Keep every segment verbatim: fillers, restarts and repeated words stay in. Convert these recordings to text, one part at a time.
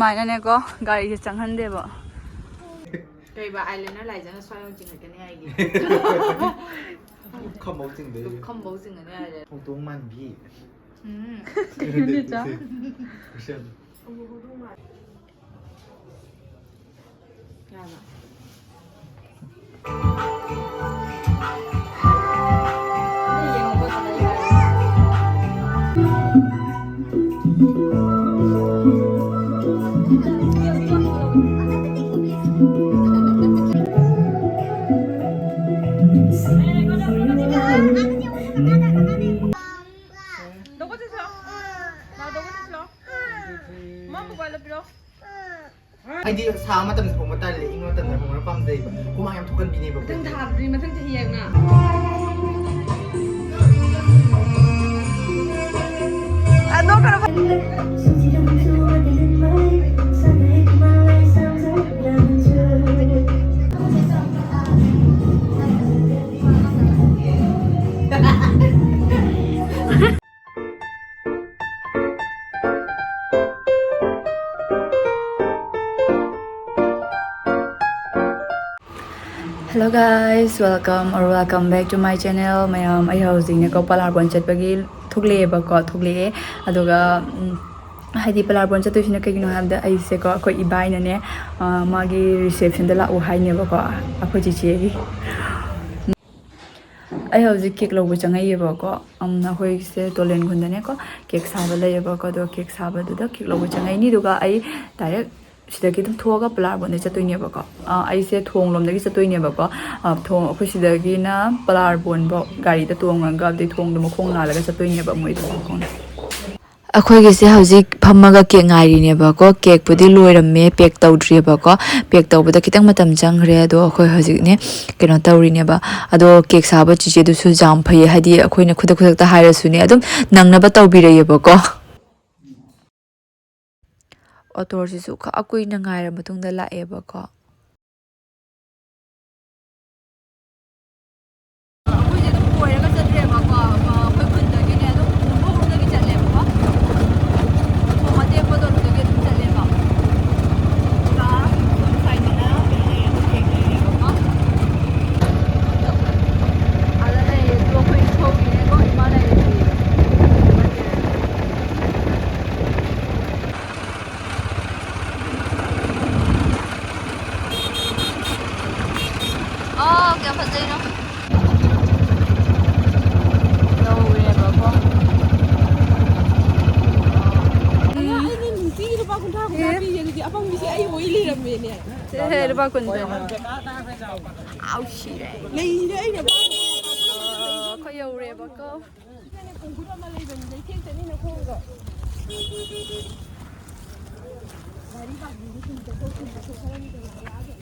ꯁꯨꯃꯥꯏꯅꯅꯦꯀꯣ, ꯒꯥꯔꯤꯁꯦ ꯆꯪꯍꯟꯗꯦꯕ꯫ ꯀꯩꯕ, eyeliner ꯂꯥꯏꯖꯅ ꯁ꯭ꯋꯥꯏ ꯑꯃ ꯆꯤꯡꯈꯠꯀꯅꯤ ꯍꯥꯏꯒꯦ꯫ ꯈꯝꯕꯧ ꯆꯤꯡꯗꯣꯏ꯫ ꯈꯝꯕꯧ ꯆꯤꯡꯒꯅꯤ ꯍꯥꯏꯔꯦ꯫ ꯍꯧꯗꯣꯡ ꯃꯥꯟꯕꯤ꯫ ꯎꯝ꯫ ꯀꯩꯅꯣꯅꯦ, ꯆꯥ꯫ ꯌꯥꯕ꯫ ꯍꯥꯏꯗꯤ ꯁꯥꯕ ꯃꯇꯝꯗ ꯍꯣꯡꯕ ꯇꯜꯂꯦ, ꯏꯪꯕ ꯃꯇꯝꯗ ꯍꯣꯡꯕ ꯄꯥꯝꯖꯩꯕ꯫ ꯍꯨꯃꯥꯡ ꯌꯥꯝ ꯊꯣꯛꯀꯟꯕꯤꯅꯦꯕ꯫ ꯃꯊꯪ ꯊꯥꯗꯗꯤ, ꯃꯊꯪ ꯆꯍꯤ ꯍꯥꯏꯕꯅ꯫ Hello guys, welcome or welcome back to my channel. ꯃꯌꯥꯝ, ꯑꯩ ꯍꯧꯖꯤꯛꯅꯦꯀꯣ ꯄꯂꯥꯔꯕꯣꯟ ꯆꯠꯄꯒꯤ ꯊꯣꯛꯂꯛꯑꯦꯕꯀꯣ, ꯊꯣꯛꯂꯛꯑꯦ꯫ ꯑꯗꯨꯒ ꯎꯝ, ꯍꯥꯏꯗꯤ ꯄꯂꯥꯔꯕꯣꯟ ꯆꯠꯇꯣꯏꯁꯤꯅ ꯀꯩꯒꯤꯅꯣ ꯍꯥꯏꯕꯗ, ꯑꯩꯁꯦꯀꯣ ꯑꯩꯈꯣꯏ ꯏꯕꯥꯏꯅꯅꯦ, ꯑ, ꯃꯥꯒꯤ receptionꯗ ꯂꯥꯛꯑꯣ ꯍꯥꯏꯅꯦꯕꯀꯣ, ꯑꯩꯈꯣꯏ ꯆꯤꯆꯦꯒꯤ꯫ ꯑꯩ ꯍꯧꯖꯤꯛ cake ꯂꯧꯕ ꯆꯪꯉꯛꯏꯌꯦꯕꯀꯣ꯫ ꯎꯝ, ꯑꯩꯈꯣꯏꯁꯦ ꯇꯣꯂꯦꯟ ꯈꯨꯟꯗꯅꯦꯀꯣ cake ꯁꯥꯕ ꯂꯩꯌꯦꯕꯀꯣ꯫ ꯑꯗꯣ cake ꯁꯥꯕꯗꯨꯗ cake ꯂꯧꯕ ꯆꯪꯉꯛꯏꯅꯤ꯫ ꯑꯗꯨꯒ ꯑꯩ direct ꯁꯤꯗꯒꯤ ꯑꯗꯨꯝ ꯊꯣꯛꯑꯒ ꯄꯂꯥꯔꯕꯣꯟꯗꯩ ꯆꯠꯇꯣꯏꯅꯦꯕꯀꯣ꯫ ꯑ, ꯑꯩꯁꯦ ꯊꯣꯡ ꯂꯣꯝꯗꯒꯤ ꯆꯠꯇꯣꯏꯅꯦꯕꯀꯣ꯫ ꯑ, ꯊꯣꯡ, ꯑꯩꯈꯣꯏ ꯁꯤꯗꯒꯤꯅ ꯄꯂꯥꯔꯕꯣꯟꯐꯧ ꯒꯥꯔꯤꯗ ꯇꯣꯡꯉꯒ, ꯑꯗꯩ ꯊꯣꯡꯗꯣ ꯃꯈꯣꯡ ꯂꯥꯜꯂꯒ ꯆꯠꯇꯣꯏꯅꯦꯕ ꯃꯣꯏꯗꯣ ꯃꯈꯣꯡ꯫ ꯑꯩꯈꯣꯏꯒꯤꯁꯦ ꯍꯧꯖꯤꯛ ꯐꯝꯃꯒ cake ꯉꯥꯏꯔꯤꯅꯦꯕꯀꯣ꯫ Cakeꯄꯨꯗꯤ ꯂꯣꯏꯔꯝꯃꯦ, pack ꯇꯧꯗ꯭ꯔꯤꯑꯕꯀꯣ꯫ Pack ꯇꯧꯕꯗ ꯈꯤꯇꯪ ꯃꯇꯝ ꯆꯪꯈ꯭ꯔꯦ꯫ ꯑꯗꯣ ꯑꯩꯈꯣꯏ ꯍꯧꯖꯤꯛꯅꯦ ꯀꯩꯅꯣ ꯇꯧꯔꯤꯅꯦꯕ꯫ ꯑꯗꯣ cake ꯁꯥꯕ ꯆꯤꯆꯦꯗꯨꯁꯨ ꯌꯥꯝ ꯐꯩꯌꯦ, ꯍꯥꯏꯗꯤ ꯑꯩꯈꯣꯏꯅ ꯈꯨꯗꯛ ꯈꯨꯗꯛꯇ ꯍꯥꯏꯔꯁꯨꯅꯦ ꯑꯗꯨꯝ ꯅꯪꯅꯕ ꯇꯧꯕꯤꯔꯛꯑꯦꯕꯀꯣ꯫ ꯑꯣꯇꯣꯁꯤꯁꯨ ꯈꯔ ꯀꯨꯏꯅ ꯉꯥꯏꯔ ꯃꯇꯨꯡꯗ ꯂꯥꯛꯑꯦꯕꯀꯣ꯫ ꯑꯩꯈꯣꯏꯁꯦ ꯑꯗꯨꯝ ꯀꯣꯏꯔꯒ ꯆꯠꯇ꯭ꯔꯦꯕꯀꯣ, ꯑꯩꯈꯣꯏ ꯈꯨꯟꯗꯒꯤꯅꯦ ꯑꯗꯨꯝ ꯅꯨꯡꯐꯧꯔꯣꯝꯗꯒꯤ ꯆꯠꯂꯦꯕꯀꯣ, ꯊꯣꯡ ꯑꯇꯦꯛꯄꯗꯣ ꯑꯗꯨꯗꯒꯤ ꯑꯗꯨꯝ ꯆꯠꯂꯦꯕ꯫ ꯌꯧꯔꯦꯕꯀꯣ꯫ ꯑꯩꯅ ꯅꯨꯡꯇꯤꯒꯤ ꯂꯨꯄꯥ ꯀꯨꯟꯊ꯭ꯔꯥ ꯀꯨꯟꯊ꯭ꯔꯥ ꯄꯤꯔꯤꯁꯦ, ꯑꯗꯨꯗꯤ ꯑꯄꯪꯕꯤꯁꯦ ꯑꯩ ꯑꯣꯏ ꯂꯩꯔꯝꯃꯦꯅꯦ꯫ ꯁꯦ, ꯂꯨꯄꯥ ꯀꯨꯟ ꯇꯧꯔꯦ꯫ ꯑꯥꯎ, ꯁꯤꯔꯦ꯫ ꯂꯩꯔꯦ ꯑꯩꯅ꯫ ꯑꯩꯈꯣꯏ ꯌꯧꯔꯦꯕꯀꯣ꯫ ꯈꯣꯡꯒꯨꯠ ꯑꯃ ꯂꯩꯕꯅꯤ, ꯂꯩꯊꯦꯛ ꯆꯠꯅꯤ ꯅꯈꯣꯡꯗꯣ꯫ ꯒꯥꯔꯤ ꯄꯥꯔꯀꯤꯡꯗꯤ ꯁꯨꯝ ꯆꯠꯊꯣꯛ ꯁꯨꯝ ꯆꯠꯊꯣꯛ ꯈꯔꯅꯤ ꯀꯩꯅꯣ ꯂꯥꯛꯑꯒ꯫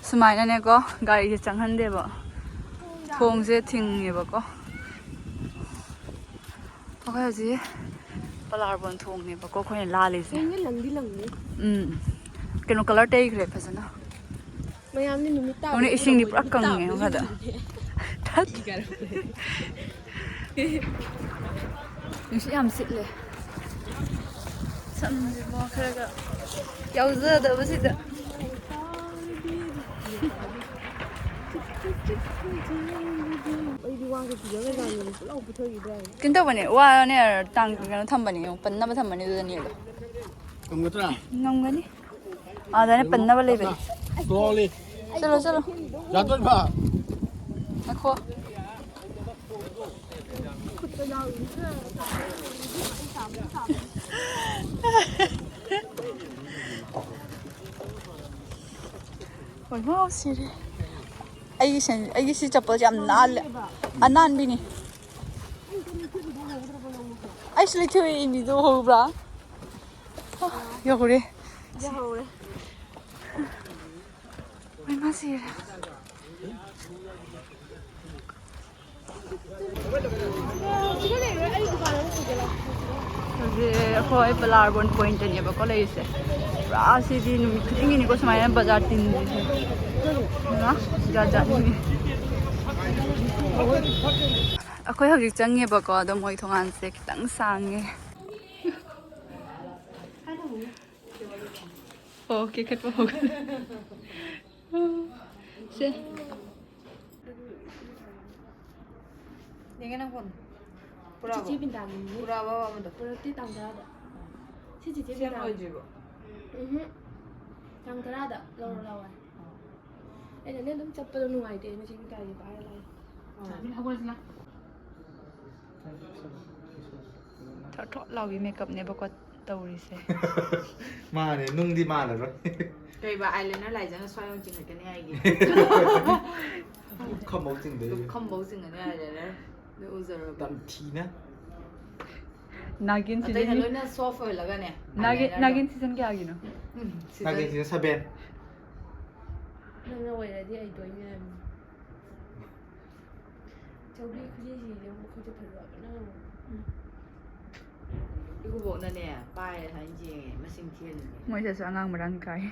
ꯁꯨꯃꯥꯏꯅꯅꯦꯀꯣ, ꯒꯥꯔꯤꯁꯦ ꯆꯪꯍꯟꯗꯦꯕ, ꯊꯣꯡꯁꯦ ꯊꯤꯡꯉꯦꯕꯀꯣ꯫ ꯑꯩꯈꯣꯏ ꯍꯧꯖꯤꯛ ꯄꯂꯥꯔꯕꯣꯟ ꯊꯣꯡꯅꯦꯕꯀꯣ ꯑꯩꯈꯣꯏꯅ ꯂꯥꯜꯂꯤꯁꯦ꯫ ꯊꯣꯡꯁꯦ ꯂꯪꯗꯤ ꯂꯪꯉꯦ꯫ ꯎꯝ, ꯀꯩꯅꯣ, ꯀꯂꯔ ꯇꯩꯈ꯭ꯔꯦ ꯐꯖꯅ꯫ ꯃꯌꯥꯝꯗꯤ ꯅꯨꯃꯤꯠ ꯇꯥꯕꯗ ꯌꯦꯡꯉꯨꯅꯦ, ꯏꯁꯤꯡꯗꯤ ꯎꯔꯝꯃꯣꯏ, ꯄꯨꯔꯥ ꯅꯨꯃꯤꯠ ꯀꯪꯉꯦ ꯇꯥꯕꯗ ꯃꯈꯥꯗ꯫ ꯌꯦꯡꯉꯨꯅꯦ꯫ ꯊꯠ꯫ ꯅꯨꯡꯁꯤꯠ ꯌꯥꯝ ꯁꯤꯠꯂꯦ꯫ ꯁꯝꯁꯤꯕꯣ ꯈꯔꯒ ꯌꯥꯎꯖꯗꯕꯁꯤꯗ꯫ ꯑꯩꯗꯤ ꯋꯥꯒ ꯄꯤꯖꯈ꯭ꯔꯖꯥꯠꯅꯤ, ꯄꯨꯂꯥꯎ ꯄꯨꯊꯈꯤꯗ꯭ꯔꯥ ꯍꯥꯏꯅ꯫ ꯀꯩꯅꯣ ꯇꯧꯕꯅꯦ, ꯋꯥꯅꯦ, ꯇꯥꯡ ꯀꯩꯅꯣ ꯊꯝꯕꯅꯦ, ꯄꯟꯅꯕ ꯊꯝꯕꯅꯦ ꯑꯗꯨꯗꯅꯦꯕ꯫ ꯉꯝꯒꯗ꯭ꯔꯥ? ꯉꯝꯒꯅꯤ꯫ ꯑꯥꯗꯅꯦ ꯄꯟꯅꯕ ꯂꯩꯕꯅꯦ꯫ Slowly. ꯆꯠꯂꯣ, ꯆꯠꯂꯣ꯫ ꯌꯥꯗꯣꯏꯕ? ꯉꯥꯏꯈꯣ꯫ ꯍꯣꯏ, ꯃꯥ ꯁꯤꯔꯦ꯫ ꯑꯩꯒꯤ ꯁꯦꯟ-, ꯑꯩꯒꯤ ꯁꯤ ꯆꯄꯜꯁꯦ ꯌꯥꯝ ꯅꯥꯜꯂꯦ꯫ ꯑꯅꯥꯟꯕꯤꯅꯤ꯫ ꯑꯩꯁꯨ ꯂꯩꯊꯣꯛꯑꯦ, ꯏꯃꯤꯗꯣ ꯍꯧꯕ꯭ꯔꯥ? ꯌꯧꯔꯦ꯫ ꯌꯧꯍꯧꯔꯦ꯫ ꯍꯣꯏ, ꯃꯥ ꯁꯤꯔꯦ꯫ ꯍꯧꯖꯤꯛ ꯑꯩꯈꯣꯏ ꯄꯂꯥꯔꯕꯣꯟ ꯄꯣꯏꯟꯇꯅꯦꯕꯀꯣ ꯂꯩꯔꯤꯁꯦ꯫ ꯄꯨꯔꯥ ꯁꯤꯗꯤ ꯅꯨꯃꯤꯠ ꯈꯨꯗꯤꯡꯒꯤꯅꯤꯀꯣ ꯁꯨꯃꯥꯏꯅ ꯕꯖꯥꯔ ꯇꯤꯟꯗꯣꯏꯁꯦ꯫ ꯏꯃꯥ, ꯖꯥꯠ ꯖꯥꯠꯅꯤ꯫ ꯑꯩꯈꯣꯏ ꯍꯧꯖꯤꯛ ꯆꯪꯉꯦꯕꯀꯣ, ꯑꯗꯣ ꯃꯣꯏ ꯊꯣꯡꯒꯥꯟꯁꯦ ꯈꯤꯇꯪ ꯁꯥꯡꯉꯦ꯫ ꯑꯣ, ꯀꯦꯛ ꯀꯛꯄ ꯍꯧꯈ꯭ꯔꯦ꯫ ꯁꯦ꯫ ꯌꯦꯡꯒꯦ ꯅꯪ ꯐꯣꯟ꯫ ꯄꯨꯔꯥꯕꯣ? ꯆꯤꯆꯦ ꯕꯤꯟꯗꯥꯒꯤꯅꯤ꯫ ꯄꯨꯔꯥꯕꯣ ꯑꯃꯗꯣ? ꯄꯨꯔꯛꯇꯦ, ꯇꯥꯡ ꯇꯔꯥꯗ꯫ ꯁꯤ ꯆꯤꯆꯦ ꯁꯦꯝ ꯕꯤꯟꯗꯥꯒꯤ꯫ ꯂꯣꯏꯗ꯭ꯔꯤꯕꯣ? ꯎꯝꯍꯨꯝ꯫ ꯇꯥꯡ ꯇꯔꯥꯗ ꯂꯧꯔꯣ ꯂꯥꯛꯑꯣ ꯍꯥꯏ꯫ ꯑꯩꯅꯅꯦ ꯑꯗꯨꯝ ꯆꯠꯄꯗꯣ ꯅꯨꯡꯉꯥꯏꯇꯦꯅ ꯁꯤꯒꯤ ꯒꯥꯔꯤ ꯚꯥꯔꯥ ꯂꯧꯔꯦ꯫ ꯑꯗꯨꯝ ꯍꯧꯒꯠꯂꯁꯤ ꯂꯥꯛꯑꯣ꯫ ꯊꯣꯠ ꯊꯣꯠ ꯂꯥꯎꯕꯤ ꯃꯦꯀꯞꯅꯦꯕꯀꯣ ꯇꯧꯔꯤꯁꯦ꯫ ꯃꯥꯅꯦ, ꯅꯨꯡꯗꯤ ꯃꯥꯜꯂꯔꯣꯏ꯫ ꯀꯩꯕ, ꯑꯥꯏꯂꯥꯏꯅꯔ ꯂꯥꯏꯖꯅ ꯁ꯭ꯋꯥꯏ ꯑꯃ ꯆꯤꯡꯈꯠꯀꯅꯤ ꯍꯥꯏꯒꯦ꯫ ꯈꯝꯕꯧ ꯆꯤꯡꯗꯣꯏꯅꯦ꯫ ꯈꯝꯕꯧ ꯆꯤꯡꯒꯅꯤ ꯑꯥꯏꯂꯥꯏꯅꯔ꯫ ꯅꯣꯏ ꯎꯖꯔꯕ? ꯇꯝꯊꯤꯅ꯫ ꯅꯥꯒꯤꯟ ꯑꯇꯩꯅ season ꯂꯣꯏꯅ soft ꯑꯣꯏꯍꯜꯂꯒꯅꯦ, ꯅꯥꯒꯤꯟ, eyelinerꯗꯣ꯫ ꯅꯥꯒꯤꯟ season ꯀꯌꯥꯒꯤꯅꯣ? ꯎꯝ, season꯫ ꯅꯥꯒꯤꯟ season seven꯫ ꯅꯪꯅ ꯑꯣꯏꯔꯗꯤ ꯑꯩ ꯇꯣꯏꯅ ꯍꯥꯏꯕꯅꯤ꯫ ꯆꯧꯒ꯭ꯔꯤ ꯈꯨꯖꯤꯁꯤꯗꯤ ꯑꯃꯨꯛ ꯈꯨꯠꯁꯦ ꯐꯖꯕꯅ꯫ ꯎꯝ꯫ ꯏꯀꯨꯕꯣꯛꯅꯅꯦ, ꯄꯥꯏꯔꯦ ꯍꯥꯏꯅ ꯌꯦꯡꯉꯦ, ꯃꯁꯤꯡ ꯊꯤꯍꯟꯕꯅꯦ꯫ ꯃꯣꯏꯗꯁꯨ ꯑꯉꯥꯡ ꯃꯔꯥꯡ ꯀꯥꯏ꯫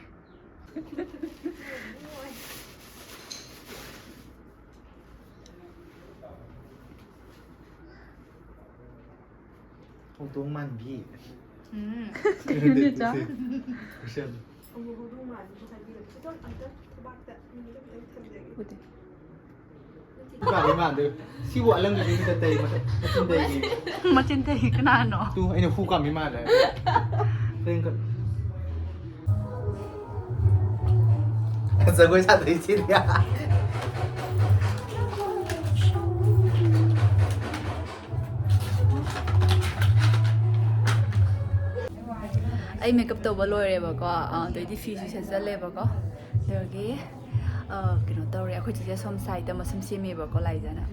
ꯍꯧꯗꯣꯡ ꯃꯥꯟꯕꯤ꯫ ꯎꯝ꯫ ꯀꯩꯅꯣꯅꯦ, ꯆꯥ꯫ ꯀꯨꯁꯟ꯫ ꯑꯃꯨꯛ ꯍꯧꯗꯣꯡ ꯃꯥꯟꯕꯤ ꯉꯁꯥꯏ ꯄꯤꯔꯛꯄ꯫ ꯁꯤ ꯊꯝ-, ꯑꯝꯇ ꯈꯨꯕꯥꯛꯇ ꯃꯤꯗ ꯈꯤꯇꯪ ꯊꯝꯖꯒꯦ꯫ ꯎꯗꯦ꯫ ꯏꯃꯥꯟꯗꯦ, ꯏꯃꯥꯟꯗꯦ꯫ ꯁꯤꯕꯨ ꯑꯂꯪꯕꯤꯁꯦ ꯃꯤꯗ ꯇꯩ, ꯃꯆꯤꯟ ꯇꯩꯒꯤ꯫ ꯃꯆꯤꯟ ꯇꯩ ꯀꯅꯥꯅꯣ? ꯇꯨ, ꯑꯩꯅ ꯍꯨ ꯀꯥꯝꯃꯤ ꯃꯥꯜꯂꯦ꯫ ꯐ꯭ꯔꯦꯡ ꯀ-, ꯖꯒꯣꯏ ꯁꯥꯗꯣꯏꯁꯤꯗꯤ꯫ ꯑꯩ ꯃꯦꯀꯞ ꯇꯧꯕ ꯂꯣꯏꯔꯦꯕꯀꯣ, ꯑ, ꯑꯗꯩꯗꯤ ꯐꯤꯁꯨ ꯁꯦꯠꯆꯜꯂꯦꯕꯀꯣ꯫ ꯑꯗꯨꯒꯤ, ꯑ, ꯀꯩꯅꯣ ꯇꯧꯔꯦ, ꯑꯩꯈꯣꯏ ꯆꯦꯁꯦ ꯁꯣꯝ ꯁꯥꯏꯗ ꯃꯁꯝ ꯁꯦꯝꯃꯦꯕꯀꯣ, ꯂꯥꯏꯖꯅ꯫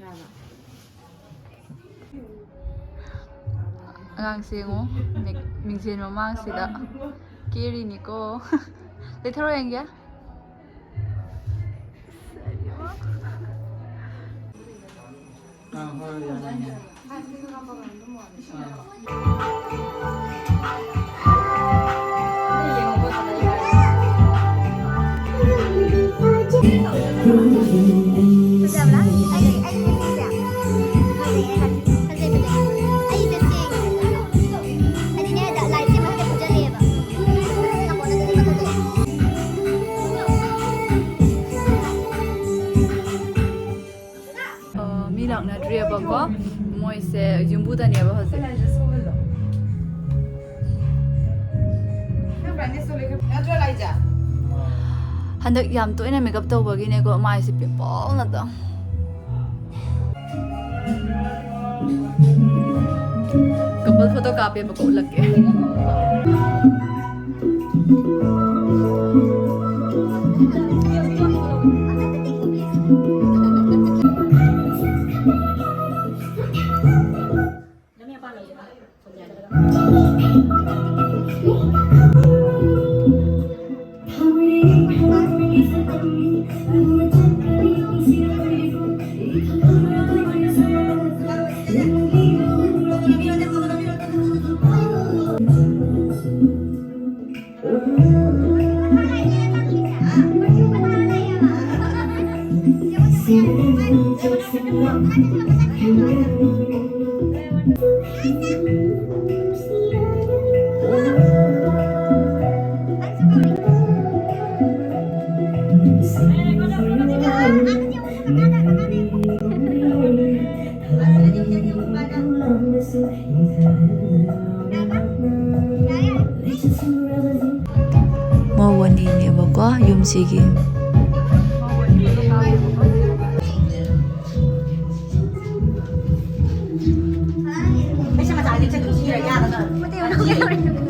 ꯌꯥꯔꯕ? ꯑꯉꯥꯡꯁꯦ ꯌꯦꯡꯉꯣ, ꯃꯤꯡ-, ꯃꯤꯡꯁꯦꯜ ꯃꯃꯥꯡꯁꯤꯗ ꯀꯦꯔꯤꯅꯤꯀꯣ꯫ ꯂꯩꯊꯔꯣ ꯌꯦꯡꯒꯦ꯫ ꯑꯥ, ꯍꯣꯏ, ꯌꯥꯅꯤ, ꯌꯥꯅꯤ꯫ ꯑꯥ꯫ ꯐꯖꯕ꯭ꯔꯥ? ꯑꯩ, ꯑꯩ ꯐꯖꯩ, ꯐꯖꯩ, ꯐꯖꯩ꯫ ꯑꯩ ꯐꯖꯩ꯫ ꯍꯥꯏꯗꯤꯅꯦ, ꯂꯥꯏꯠꯁꯦ ꯃꯊꯛꯇ ꯐꯨꯖꯜꯂꯛꯑꯦꯕ꯫ ꯃꯊꯛꯇ ꯅꯞꯄꯣ, ꯅꯠꯇ꯭ꯔꯗꯤ ꯃꯊꯛꯇ꯫ ꯂꯥꯛꯅꯗ꯭ꯔꯤꯑꯕꯀꯣ꯫ ꯃꯣꯏꯁꯦ ꯌꯨꯝꯕꯨꯗꯅꯦꯕ ꯍꯧꯖꯤꯛ꯫ ꯍꯟꯗꯛ ꯌꯥꯝ ꯇꯣꯏꯅ ꯃꯦꯀꯞ ꯇꯧꯕꯒꯤꯅꯦꯀꯣ, ꯃꯥꯏꯁꯦ ꯄꯤꯝꯄꯜ ꯉꯥꯛꯇ꯫ ꯀꯄꯜ ꯐꯣꯇꯣ ꯀꯥꯞꯄꯦꯕꯀꯣ, ꯎꯠꯂꯛꯀꯦ꯫ ꯃꯧ ꯑꯅꯤꯅꯦꯕꯀꯣ ꯌꯨꯝꯁꯤꯒꯤ꯫ ꯑꯩꯁꯦ ꯃꯆꯥꯁꯦ ꯆꯠꯈꯤ ꯁꯤꯔ ꯌꯥꯒꯗ꯭ꯔꯣ?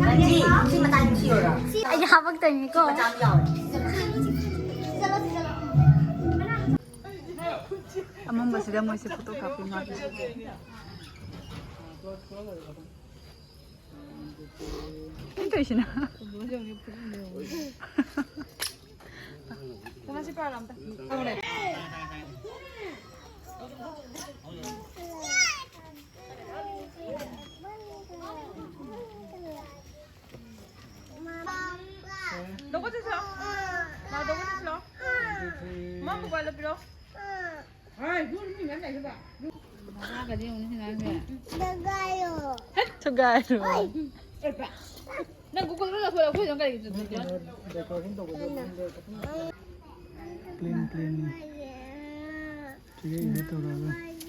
ꯔꯟꯖꯤ, ꯁꯤ ꯃꯆꯥꯁꯦ ꯁꯤꯔꯣꯏꯗ꯭ꯔꯣ? ꯑꯩꯗꯤ ꯍꯥꯄꯛꯇꯣꯏꯅꯤꯀꯣ꯫ ꯃꯆꯥ ꯑꯃ ꯌꯥꯎꯔꯦ꯫ ꯑꯃꯝꯕꯁꯤꯗ ꯃꯣꯏꯁꯦ ꯐꯣꯇꯣ ꯀꯥꯞꯄꯤ ꯃꯥꯜꯂꯦ꯫ ꯀꯩꯅꯣ ꯇꯧꯔꯤꯁꯤꯅ? ꯀꯃꯥꯏ ꯁꯤ ꯄꯥꯔꯣ ꯑꯝꯇ꯫ ꯂꯧꯕ ꯆꯠꯁꯤꯔꯣ? ꯂꯥꯎ, ꯂꯧꯕ ꯆꯠꯁꯤꯔꯣ? ꯃꯥ ꯃꯣꯕꯥꯏꯜꯗꯣ ꯄꯤꯔꯛꯑꯣ꯫ ꯃꯉꯥꯒꯗꯤ ꯌꯦꯡꯉꯨꯅꯦ ꯁꯤ ꯑꯉꯥꯡꯁꯦ꯫ ꯊꯨꯒꯥꯏꯔꯣ꯫ ꯅꯪ ꯒꯨꯒꯜꯗ ꯂꯧꯊꯣꯛꯑꯣ, ꯑꯩꯈꯣꯏꯗ ꯀꯔꯤꯒꯤ ꯆꯠꯇꯣꯏꯅꯣ? Clean, clean.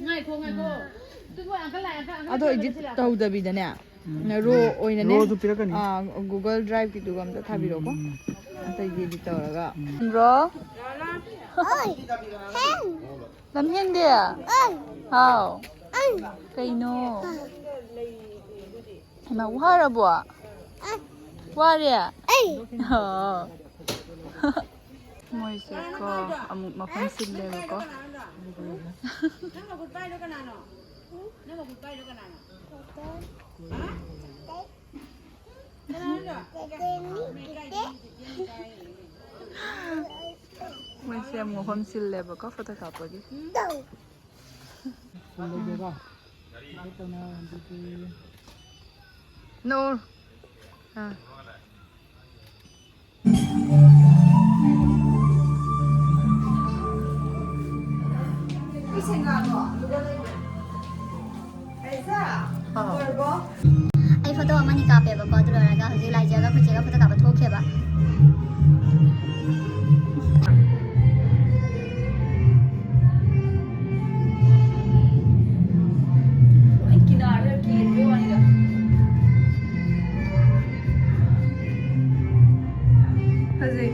ꯉꯥꯏꯈꯣ, ꯉꯥꯏꯈꯣ꯫ ꯑꯗꯣ edit ꯇꯧꯗꯕꯤꯗꯅꯦ, ꯔꯣ ꯑꯣꯏꯅꯅꯦ, ꯔꯣꯁꯨ ꯄꯤꯔꯛꯀꯅꯤ꯫ ꯑꯥ, Google Drive-ꯀꯤꯗꯨꯒ ꯑꯝꯇ ꯊꯥꯕꯤꯔꯛꯑꯣꯀꯣ꯫ ꯎꯝ꯫ ꯑꯇꯩꯗꯤ edit ꯇꯧꯔꯒ꯫ ꯎꯝ꯫ ꯔꯣ? ꯂꯝꯍꯦꯟꯗꯦ? ꯍꯥꯎ꯫ ꯀꯩꯅꯣ? ꯍꯩꯃꯥ, ꯋꯥꯔꯕꯣ? ꯋꯥꯔꯦ? ꯑꯣ꯫ ꯃꯣꯏꯁꯦ ꯀꯣ, ꯑꯃꯨꯛ ꯃꯐꯝ ꯁꯤꯜꯂꯦꯕꯀꯣ꯫ ꯅꯪ ꯃꯈꯨꯠ ꯄꯥꯏꯗꯣ ꯀꯅꯥꯅꯣ? ꯅꯪ ꯃꯈꯨꯠ ꯄꯥꯏꯗꯣ ꯀꯅꯥꯅꯣ? ꯍꯥ? ꯀꯅꯥꯅꯣ? ꯃꯣꯏꯁꯦ ꯑꯃꯨꯛ ꯃꯐꯝ ꯁꯤꯜꯂꯦꯕꯀꯣ, ꯐꯣꯇꯣ ꯀꯥꯞꯄꯒꯤ꯫ No. ꯑꯥ꯫ ꯑꯩ ꯐꯣꯇꯣ ꯑꯃꯅꯤ ꯀꯥꯞꯄꯦꯕꯀꯣ, ꯑꯗꯨ ꯂꯣꯏꯔꯒ ꯍꯧꯖꯤꯛ ꯂꯥꯏꯖꯒ ꯑꯩꯈꯣꯏ ꯆꯦꯒ ꯐꯣꯇꯣ ꯀꯥꯞꯄ ꯊꯣꯛꯈ꯭ꯔꯦꯕ꯫ ꯐꯖꯩ꯫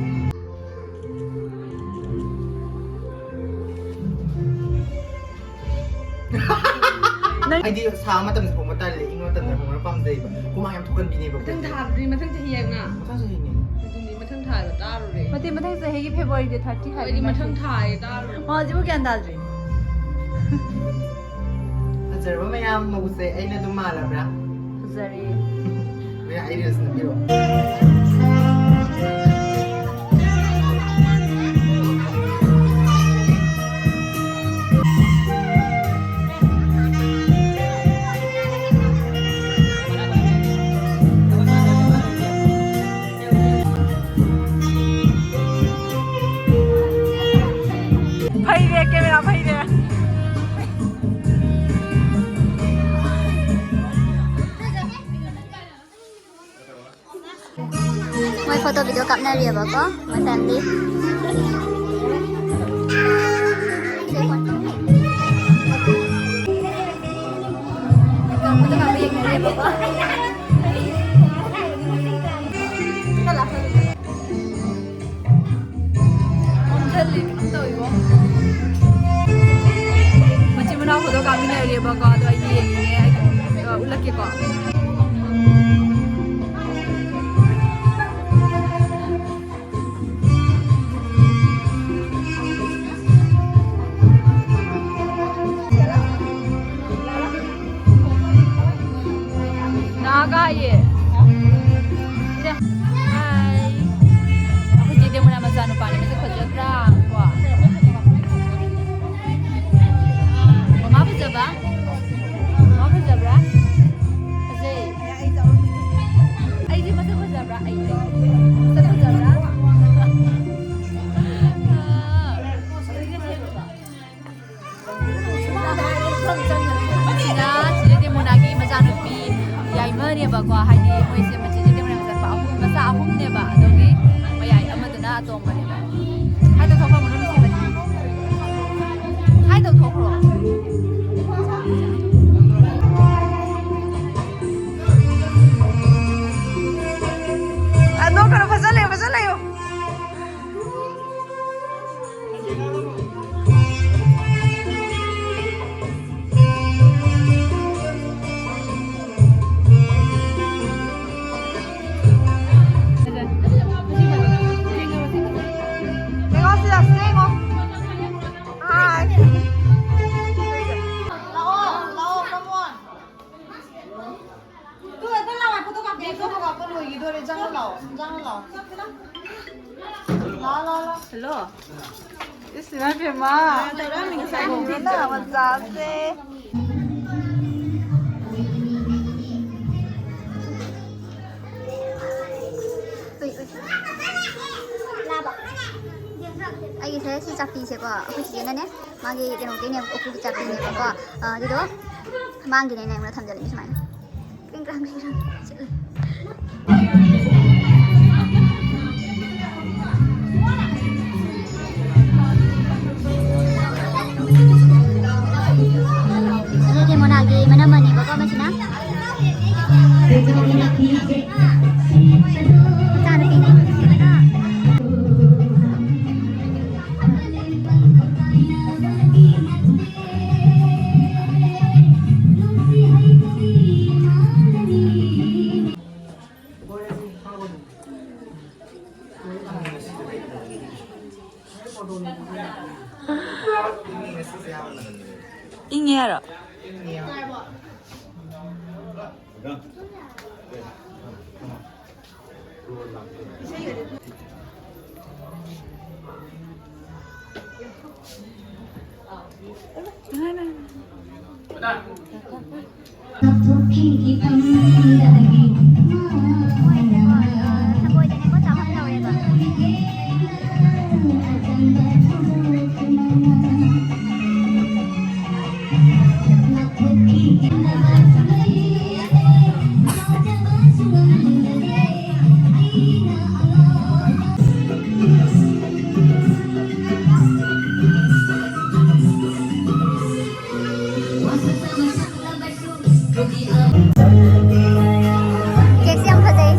ꯅꯪ ꯍꯥꯏꯗꯤ ꯁꯥꯕ ꯃꯇꯝꯗ ꯍꯣꯡꯕ ꯇꯜꯂꯦ, ꯏꯪꯕ ꯃꯇꯝꯗ ꯍꯣꯡꯕ ꯄꯥꯝꯖꯩꯕ꯫ ꯍꯨꯃꯥꯡ ꯌꯥꯝ ꯊꯣꯛꯀꯟꯕꯤꯅꯦꯕ ꯃꯊꯪ ꯑꯩꯈꯣꯏꯗꯤ꯫ ꯊꯥꯗꯨꯗꯤ ꯃꯊꯪ ꯆꯍꯤ ꯍꯥꯏꯌꯨꯅ꯫ ꯃꯊꯪ ꯆꯍꯤꯅꯦ꯫ ꯑꯗꯨꯅꯤ ꯃꯊꯪ ꯊꯥꯗ ꯇꯥꯔꯨꯔꯦ꯫ ꯃꯇꯦ, ꯃꯊꯪ ꯆꯍꯤꯒꯤ February date thirty ꯍꯥꯏꯕ ꯑꯩꯗꯤ ꯃꯊꯪ ꯅꯠꯇ꯭ꯔꯣ? ꯊꯥ ꯍꯥꯏꯌꯦ ꯇꯥꯔꯨꯔꯦ꯫ ꯃꯥ ꯍꯧꯖꯤꯛꯐꯥꯎ ꯒ꯭ꯌꯥꯟ ꯇꯥꯗ꯭ꯔꯤ꯫ ꯐꯖꯔꯕ ꯃꯌꯥꯝ ꯃꯧꯁꯦ ꯑꯩꯅ ꯑꯗꯨꯝ ꯃꯥꯜꯂꯕ꯭ꯔꯥ? ꯐꯖꯔꯦ꯫ ꯃꯌꯥ ꯑꯩ reels ꯅꯝꯕꯤꯔꯣ꯫ ꯐꯩꯔꯦ, camera ꯐꯩꯔꯦ꯫ ꯃꯣꯏ photo video ꯀꯥꯞꯅꯔꯤꯑꯕꯀꯣ, ꯃꯣꯏ family꯫ ꯀꯥꯃꯤꯟꯅꯔꯦꯕꯀꯣ, ꯑꯗꯣ ꯑꯩ ꯌꯦꯡꯉꯤꯅꯦ, ꯑꯩ, ꯑ, ꯎꯠꯂꯛꯀꯦꯀꯣ꯫ ꯅꯥꯒꯥꯌꯦ꯫ ꯁꯦ꯫ ꯍꯥꯏ꯫ ꯑꯩꯈꯣꯏ ꯆꯦ ꯗꯦꯃꯣꯅꯥ ꯃꯆꯥꯅꯨꯄꯥꯅꯦ, ꯃꯁꯛ ꯐꯖꯗ꯭ꯔꯥ? ꯀꯣ꯫ ꯃꯃꯥ ꯐꯖꯕ? ꯃꯃꯥ ꯐꯖꯕ꯭ꯔꯥ? ꯐꯖꯩ꯫ ꯑꯩꯗꯤ ꯃꯁꯛ ꯐꯖꯕ꯭ꯔꯥ? ꯑꯩꯗꯤ ꯃꯁꯛ ꯐꯖꯕ꯭ꯔꯥ? ꯑꯥ꯫ ꯁꯤꯅ ꯆꯦ ꯗꯦꯃꯣꯅꯥꯒꯤ ꯃꯆꯥꯅꯨꯄꯤ ꯌꯥꯏꯃꯅꯦꯕꯀꯣ, ꯍꯥꯏꯗꯤ ꯃꯣꯏꯁꯦ ꯃꯆꯦ ꯆꯦ ꯗꯦꯃꯣꯅꯥꯒꯤ ꯃꯆꯥꯅꯨꯄꯥ ꯑꯍꯨꯝ, ꯃꯆꯥ ꯑꯍꯨꯝꯅꯦꯕ, ꯑꯗꯨꯒꯤ ꯃꯌꯥꯏ ꯑꯃꯗꯨꯅ ꯑꯇꯣꯝꯕꯅꯦꯕ꯫ ꯍꯥꯏ ꯇꯧꯊꯣꯛꯈ꯭ꯔꯣ, ꯃꯅꯨꯡ ꯅꯨꯡꯁꯤꯕꯅꯦ꯫ ꯍꯥꯏ ꯇꯧꯊꯣꯛꯈ꯭ꯔꯣ꯫ ꯑ, ꯅꯣꯛꯀꯅꯨ, ꯐꯖꯅ ꯂꯩꯌꯨ, ꯐꯖꯅ ꯂꯩꯌꯨ꯫ ꯌꯦꯡꯉꯣ ꯁꯤꯗ, ꯁꯤꯗ ꯌꯦꯡꯉꯣ꯫ ꯍꯥꯏ꯫ ꯂꯥꯛꯑꯣ, ꯂꯥꯛꯑꯣ, come on꯫ ꯇꯨ, ꯑꯗꯨ ꯂꯥꯛꯑꯣ, photo ꯀꯥꯞꯀꯦ꯫ ꯐꯣꯇꯣ ꯀꯥꯞꯄ ꯂꯣꯏꯈꯤꯗꯣꯔꯦ, ꯆꯪꯉꯣ ꯂꯥꯛꯑꯣ, ꯆꯪꯉꯣ ꯂꯥꯛꯑꯣ꯫ ꯂꯥꯛꯑꯣ, ꯂꯥꯛꯑꯣ, ꯂꯥꯛꯑꯣ꯫ ꯍꯜꯂꯣ꯫ ꯏꯁ, ꯏꯃꯥ ꯏꯕꯦꯝꯃ꯫ ꯇꯧꯔꯛꯑꯝꯃꯤ ꯉꯁꯥꯏ꯫ ꯀꯩꯅꯣ ꯃꯆꯥꯁꯦ꯫ ꯎꯏ, ꯎꯏ꯫ ꯑꯩꯒꯤꯁꯦ ꯁꯤ ꯆꯥꯛꯄꯤꯁꯦꯀꯣ, ꯑꯩꯈꯣꯏ ꯆꯤꯆꯦꯅꯅꯦ, ꯃꯥꯒꯤ ꯀꯩꯅꯣꯒꯤꯅꯦꯕ, ꯎꯄꯨꯒꯤ ꯆꯥꯛꯄꯤꯅꯦꯕꯀꯣ꯫ ꯑ, ꯑꯗꯨꯗꯣ ꯃꯥꯡꯒꯤꯅꯦꯅ ꯑꯩꯉꯣꯟꯗ ꯊꯝꯖꯜꯂꯤꯅꯤ ꯁꯨꯃꯥꯏꯅ꯫ ꯀ꯭ꯔꯤꯡ ꯀ꯭ꯔꯥꯡ, ꯀ꯭ꯔꯤꯡ ꯀ꯭ꯔꯥꯡ ꯆꯠꯂꯦ꯫ ꯑꯗꯨꯗꯤ ꯃꯣꯅꯥꯒꯤ ꯃꯅꯝꯃꯅꯦꯕꯀꯣ, ꯃꯁꯤꯅ꯫ ꯃꯆꯥꯅꯨꯄꯤꯅꯦ꯫ ꯏꯪꯉꯦ ꯍꯥꯏꯔꯣ? ꯀꯦꯛꯁꯦ ꯌꯥꯝ ꯐꯖꯩ꯫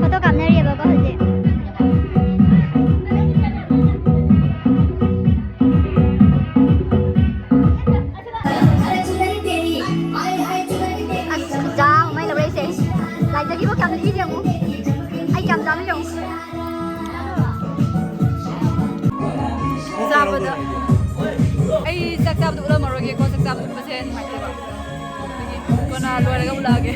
ꯐꯣꯇꯣ ꯀꯥꯞꯅꯔꯤꯑꯕꯀꯣ ꯍꯧꯖꯤꯛ꯫ ꯑꯁ, ꯈꯨꯖꯥ ꯑꯃ ꯂꯧꯔꯛꯏꯁꯦ꯫ ꯂꯥꯏꯖꯒꯤꯕꯨ ꯀꯌꯥꯝ ꯅꯨꯡꯁꯤꯒꯦ ꯌꯦꯡꯉꯨ꯫ ꯑꯩ ꯀꯌꯥꯝ ꯆꯥꯕꯤꯔꯛꯎ꯫ ꯆꯥꯕꯗ ꯑꯩ ꯆꯥꯛ ꯆꯥꯕꯗ ꯎꯠꯂꯝꯃꯔꯣꯏꯒꯦꯀꯣ, ꯆꯥꯛ ꯆꯥꯕꯗ ꯎꯠꯄꯁꯦ ꯅꯨꯡꯉꯥꯏꯇꯦꯕ꯫ ꯑꯗꯨꯒꯤ ꯀꯣꯟꯅ ꯂꯣꯏꯔꯒ ꯎꯠꯂꯛꯑꯒꯦ꯫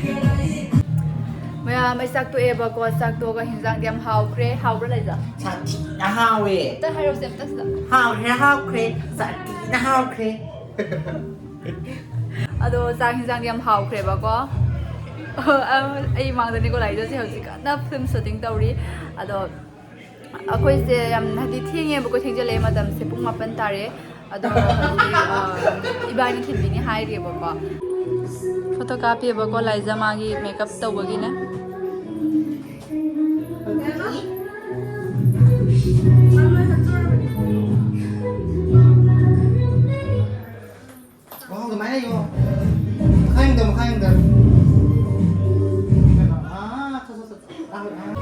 ꯃꯌꯥꯝ, ꯑꯩ ꯆꯥꯛ ꯇꯣꯛꯑꯦꯕꯀꯣ, ꯆꯥꯛ ꯇꯣꯛꯑꯒ ꯍꯤꯟꯖꯥꯡꯗꯤ ꯌꯥꯝ ꯍꯥꯎꯈ꯭ꯔꯦ꯫ ꯍꯥꯎꯕ꯭ꯔꯥ, ꯂꯩꯖ? ꯁꯥꯊꯤꯅ ꯍꯥꯎꯋꯦ꯫ ꯑꯝꯇ ꯍꯥꯏꯔꯛꯑꯣꯁꯦ, ꯑꯝꯇ ꯁꯤꯗ꯫ ꯍꯥꯎꯈ꯭ꯔꯦ, ꯍꯥꯎꯈ꯭ꯔꯦ, ꯁꯥꯊꯤꯅ ꯍꯥꯎꯈ꯭ꯔꯦ꯫ ꯑꯗꯣ ꯆꯥꯛ ꯍꯤꯟꯖꯥꯡꯗꯤ ꯌꯥꯝ ꯍꯥꯎꯈ꯭ꯔꯦꯕꯀꯣ꯫ ꯑꯩ ꯃꯥꯡꯗꯅꯤꯀꯣ ꯂꯥꯛꯏꯗꯣꯏꯁꯦ, ꯍꯧꯖꯤꯛ ꯀꯟꯅ ꯐꯤꯂꯝ ꯁꯨꯇꯤꯡ ꯇꯧꯔꯤ꯫ ꯑꯗꯣ ꯑꯩꯈꯣꯏꯁꯦ ꯌꯥꯝ, ꯍꯥꯏꯗꯤ, ꯊꯦꯡꯉꯦꯕꯀꯣ, ꯊꯦꯡꯖꯤꯜꯂꯛꯑꯦ, ꯃꯇꯝꯁꯦ ꯄꯨꯡ ꯃꯥꯄꯟ ꯇꯥꯔꯦ꯫ ꯑꯗꯣ ꯍꯧꯖꯤꯛ, ꯑ, ꯏꯕꯥꯅꯤ ꯊꯤꯟꯕꯤꯅꯤ ꯍꯥꯏꯔꯤꯑꯕꯀꯣ꯫ ꯐꯣꯇꯣ ꯀꯥꯞꯄꯤꯑꯕꯀꯣ ꯂꯥꯏꯖ, ꯃꯥꯒꯤ ꯃꯦꯀꯞ ꯇꯧꯕꯒꯤꯅꯦ꯫ ꯋꯥꯍꯪꯗꯣ ꯃꯥꯏꯅ ꯌꯦꯡꯉꯣ꯫ ꯃꯈꯥ ꯌꯦꯡꯗ, ꯃꯈꯥ ꯌꯦꯡꯗ꯫ ꯑꯥ, ꯊꯣ, ꯊꯣ, ꯊꯣ, ꯊꯣ꯫ ꯑꯥ, ꯑꯥ꯫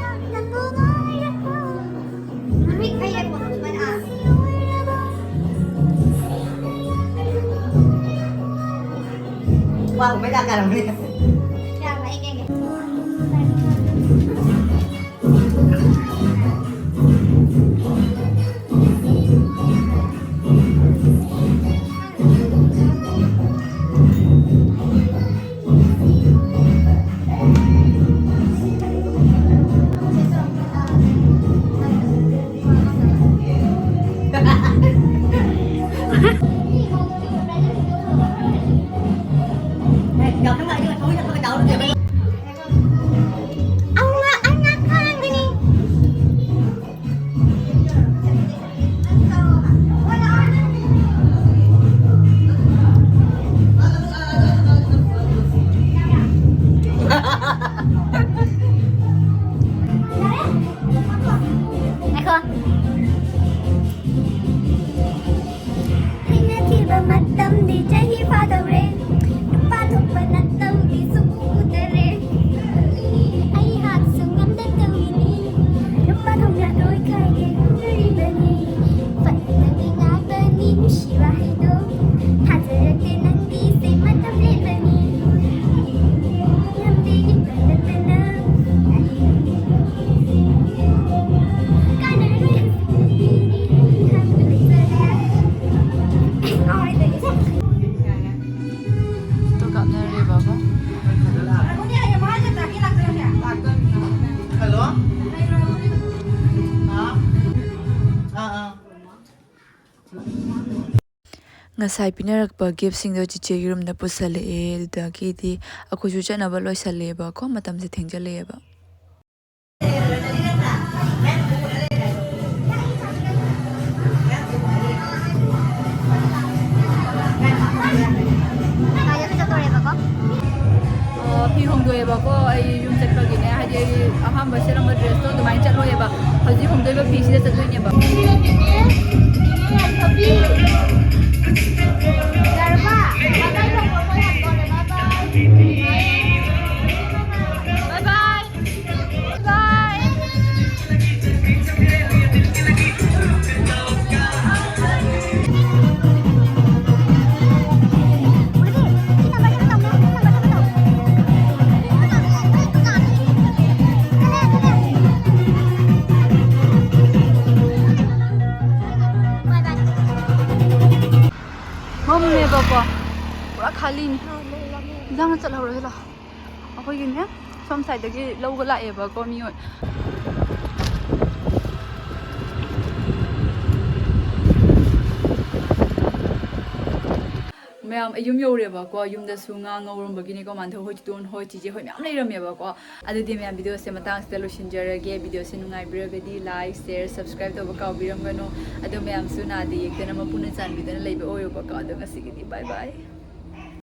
ꯋꯥ ꯃꯩ ꯂꯥꯛ ꯀꯥꯔꯝꯃꯅꯤ꯫ ꯉꯁꯥꯏ ꯄꯤꯅꯔꯛꯄ ꯒꯤꯐꯁꯤꯡꯗꯣ ꯆꯤꯆꯦꯒꯤ ꯔꯨꯝꯗ ꯄꯨꯁꯜꯂꯛꯑꯦ꯫ ꯑꯗꯨꯗꯒꯤꯗꯤ ꯑꯩꯈꯣꯏꯁꯨ ꯆꯠꯅꯕ ꯂꯣꯏꯁꯜꯂꯦꯕꯀꯣ, ꯃꯇꯝꯁꯦ ꯊꯦꯡꯖꯜꯂꯛꯑꯦꯕ꯫ ꯀꯥꯏꯗ ꯆꯠꯇꯣꯔꯦꯕꯀꯣ? ꯑꯣ, ꯐꯤ ꯍꯣꯡꯗꯣꯛꯑꯦꯕꯀꯣ, ꯑꯩ ꯌꯨꯝ ꯆꯠꯄꯒꯤꯅꯦ, ꯍꯥꯏꯗꯤ ꯑꯩ ꯑꯍꯥꯟꯕ ꯁꯦꯠꯂꯝꯕ ꯗ꯭ꯔꯦꯁꯇꯣ ꯑꯗꯨꯃꯥꯏꯅ ꯆꯠꯂꯣꯏꯕ, ꯍꯧꯖꯤꯛ ꯍꯣꯡꯗꯣꯏꯕ ꯐꯤꯁꯤꯗ ꯆꯠꯇꯣꯏꯅꯦꯕ꯫ Bye bye. ꯃꯝꯃꯦꯕꯀꯣ, ꯄꯨꯔꯥ ꯈꯥꯂꯤꯅꯤ꯫ ꯏꯟꯖꯥꯡꯅ ꯆꯠꯍꯧꯔꯁꯤ ꯂꯥꯛꯑꯣ꯫ ꯑꯩꯈꯣꯏꯒꯤꯅꯦ, ꯁꯣꯝ ꯁꯥꯏꯗꯒꯤ ꯂꯧꯕ ꯂꯥꯛꯑꯦꯕꯀꯣ ꯃꯤꯑꯣꯏ꯫ ꯃꯌꯥꯝ, ꯑꯩ ꯌꯨꯝ ꯌꯧꯔꯦꯕꯀꯣ꯫ ꯌꯨꯝꯗꯁꯨ ꯉꯥ ꯉꯧꯔꯝꯕꯒꯤꯅꯦꯀꯣ, ꯃꯥꯟꯙꯧ ꯍꯣꯏ, ꯇꯣꯟ ꯍꯣꯏ, ꯆꯤꯆꯦ ꯍꯣꯏ ꯃꯌꯥꯝ ꯂꯩꯔꯝꯃꯦꯕꯀꯣ꯫ ꯑꯗꯨꯗꯤ ꯃꯌꯥꯝ, ꯚꯤꯗꯤꯑꯣꯁꯦ ꯃꯇꯥꯡꯁꯤꯗ ꯂꯣꯏꯁꯤꯟꯖꯔꯒꯦ꯫ ꯚꯤꯗꯤꯑꯣꯁꯦ ꯅꯨꯡꯉꯥꯏꯕꯤꯔꯒꯗꯤ like, share, subscribe ꯇꯧꯕ ꯀꯥꯎꯕꯤꯔꯝꯒꯅꯨ꯫ ꯑꯗꯣ ꯃꯌꯥꯝꯁꯨ ꯅꯥꯗ ꯌꯦꯛꯇꯅ ꯃꯄꯨꯅ ꯆꯥꯟꯕꯤꯗꯨꯅ ꯂꯩꯕ ꯑꯣꯏꯌꯨꯕꯀꯣ꯫ ꯑꯗꯣ ꯉꯁꯤꯒꯤꯗꯤ bye bye꯫